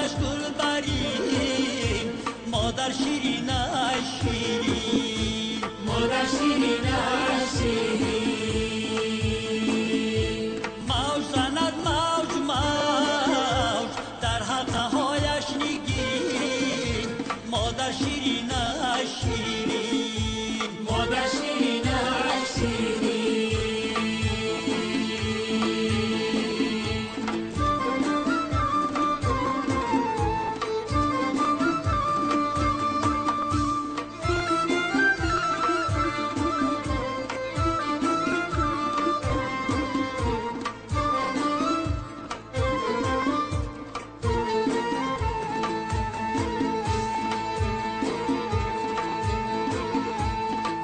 خنده هایش گل برین، مادر شیرین شیرین، مادر شیرین شیرین. موج زند موج موج در حلقه هایش نگین، مادر شیرین شیرین، مادر شیرین شیرین.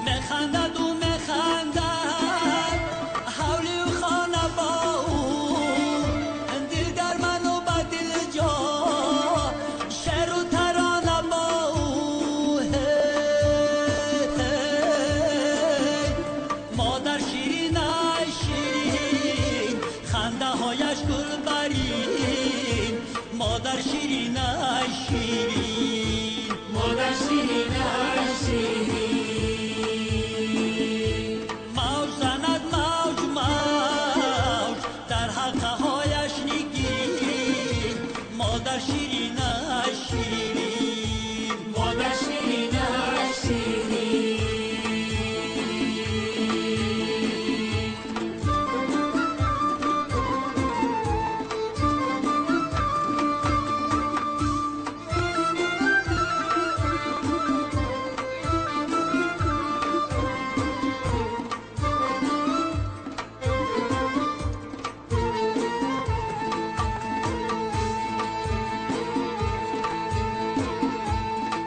میخندد و میخندد حولی و خانه با او، دل در من و به دل جا شعر و ترانه با او. مادر شیرین شیرین، خنده هایش گل برین، مادر شیرین شیرین، مادر شیرین شیرین. موج زند موج موج در حلقه هایش نگین، مادر شیرین شیرین، مادر شیرین شیرین.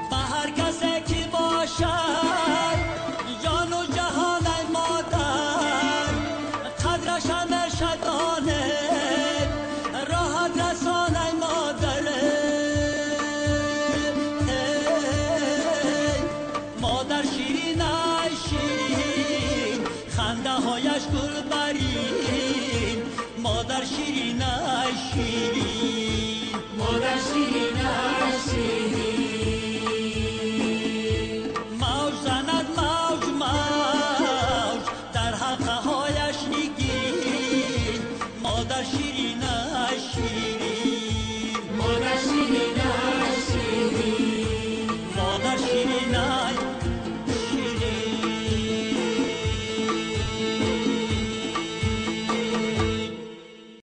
به هر کسی که باشد جان و جهان ای مادر، قدرش همیشه داند راحت رسان ای مادر. مادر شیرین ای شیرین، خنده هایش گل برین، مادر شیرین ای شیرین.